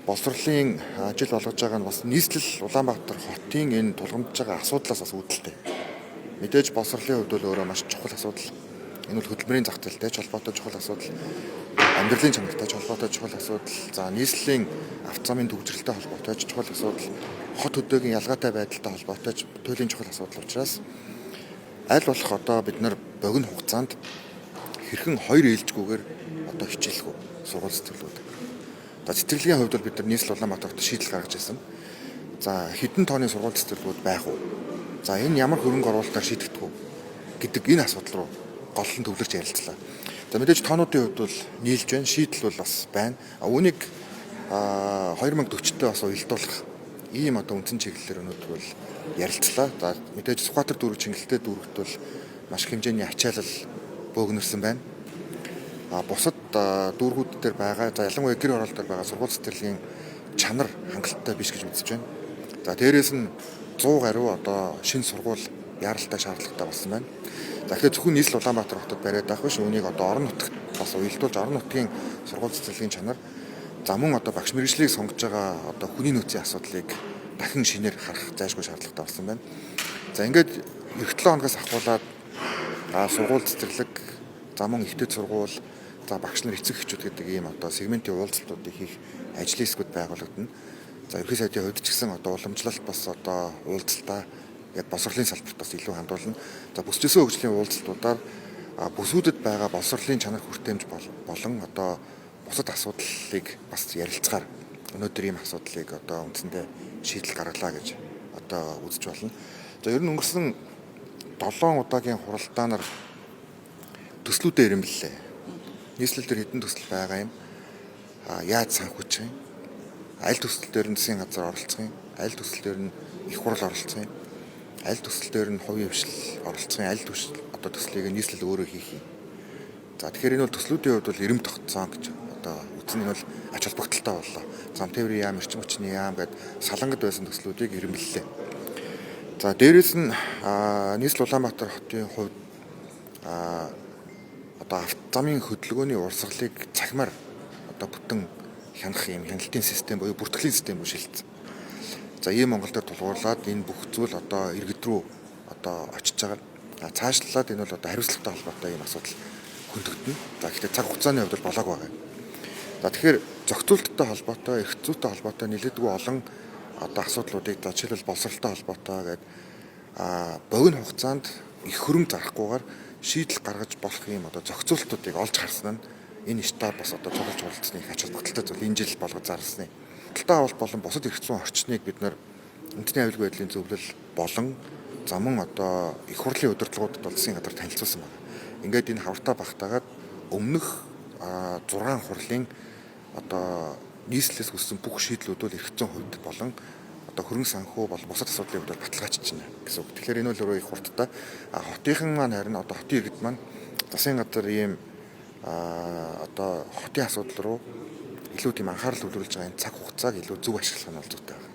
Боловсролын жил болгож байгаа нь бас нийслэл Улаанбаатар хотын энэ тулгамдж байгаа асуудлаас бас үүдэлтэй. Мэдээж боловсролын хувьд бол өөрөө маш чухал асуудал. Энэ бол хөдөлмөрийн зах зээлтэй ч холбоотой чухал асуудал, амьдралын чанартай ч холбоотой чухал асуудал, за нийслэлийн авто замын төвжирэлтэй холбоотой ч чухал асуудал, хот хөдөөгийн ялгаатай байдалтай холбоотой ч туйлын чухал асуудал учраас аль болох одоо бид нар богино хугацаанд хэрхэн хоёр ээлжгүйгээр одоо хичээлэх үү сургууль цэцэрлэгүүд. За цэцэрлэгийн хувьд бол бид нар нийслэл Улаанбаатар хотод шийдэл гаргаж ирсэн. За хэдэн тооны сургууль цэцэрлэгүүд байх уу? За энэ ямар хөрөнгө оруулалтаар шийдэгдэх үү гэдэг энэ асуудал руу гол нь төвлөрч ярилцлаа. За мэдээж тоонуудын хувьд бол нийлж байна, шийдэл бол бас байна. Үүнийг 2040-д бас уялдуулах ийм одоо үндсэн чиглэлээр өнөөдөр бол ярилцлаа. За мэдээж Сүхбаатар дүүрэг, Чингэлтэй дүүрэгт бол маш их хэмжээний ачаалал бөөгнөрсөн байна. А бусад дүүргүүд дээр байгаа, за ялангуяа гэр хороолол дээр байгаа сургууль цэцэрлэгийн чанар хангалттай биш гэж үзэж байна. За дээрээс нь 100 гаруй одоо шинэ сургууль яаралтай шаардлагатай болсон байна. За тэгэхээр зөвхөн нийслэл Улаанбаатар хотод бариад байх биш, үүнийг одоо орон нутагт бас уялдуулж орон нутгийн сургууль цэцэрлэгийн чанар, за мөн одоо багш мэргэжлийг сонгож байгаа одоо хүний нөөцийн асуудлыг дахин шинээр харах зайлшгүй шаардлагатай болсон байна. За ингээд эх 7 хоногоос ахуулаад сургууль цэцэрлэг, за мөн их дэд сургууль, за багш нар, эцэг эхчүүд гэдэг ийм одоо сегментийн уулзалтуудыг хийх ажлын хэсгүүд байгуулагдана. За ерөнхий сайдын хувьд ч гэсэн одоо уламжлалт бас одоо уулзалтаа яг боловсролын салбарт бас илүү хандуулна. За бүсчсэн хөгжлийн уулзалтуудаар бүсүүдэд байгаа боловсролын чанар хүртээмж болон одоо бусад асуудлыг бас ярилцгаар өнөөдөр ийм асуудлыг одоо үндсэндээ шийдэл гаргалаа гэж одоо үзэж байна. За ер нь өнгөрсөн 7 удаагийн хуралдаанаар төслүүдээ эрэмблээ. Нийслэл дээр хэдэн төсөл байгаа юм? Яаж санхүүжих юм? Аль төсөл дээр нь засгийн газар оролцох юм? Аль төсөл дээр нь их хурл оролцох юм? Аль төсөл дээр нь хувийн хвшил оролцох юм? Аль төсөл одоо төслийг нийслэл өөрөө хийх юм? За тэгэхээр энэ бол төслүүдийн хувьд бол эрэмбэ тогтсон гэж одоо үзнэ. Энэ бол ач холбогдолтой боллоо. Зам тээврийн яам, эрчим хүчний яам гээд салангад байсан төслүүдийг эрэмблэлээ. За дээрээс нь нийслэл Улаанбаатар хотын хувьд одоо авто замын хөдөлгөөний урсгалыг цахимаар одоо бүтэн хянах юм хяналтын систем буюу бүртгэлийн систем рүү шилжсэн. За ийм Монгол дээр тулгуурлаад энэ бүх зүйл одоо иргэд рүү одоо очиж байгаа. Цаашлаад энэ бол одоо хариуцлагатай холбоотой ийм асуудал хөндөгдөнө. За гэхдээ цаг хугацааны хувьд бол болоог байгаа юм. За тэгэхээр зохицуулттай холбоотой, эрх зүйтэй холбоотой нэлээдгүй олон одоо асуудлуудыг, за жишээлбэл боловсролтой холбоотой гээд богино хугацаанд их хөрөнгө зарахгүйгээр шийдэл гаргаж болох ийм одоо зохицуултуудыг олж харсан нь энэ штаб бас одоо цуглаж хуралцсны их ач холбогдолтой зүйл энэ жил болгож зарласны. Худалдаа авалт болон бусад эрх зүйн орчныг бид нар үндэсний аюулгүй байдлын зөвлөл болон замун одоо их хурлын удирдлагуудад бол засгийн газар танилцуулсан байна. Ингээд энэ хавртаа багтаагаад өмнөх 6 хурлын одоо нийслэлээс хүссэн бүх шийдлүүд бол эрх зүйн хувьд болон одоо хөрөнгө санхүү болон бусад асуудлын хувьд бол баталгаажиж байна гэсэн үг. Тэгэхээр энэ бол өөрөө их хурдтай. А хотынхан маань харин одоо хотын иргэд маань засгийн газар ийм одоо хотын асуудал руу илүү тийм анхаарал төвлөрүүлж байгаа энэ цаг хугацааг илүү зөв ашиглах нь бол зүйтэй байна.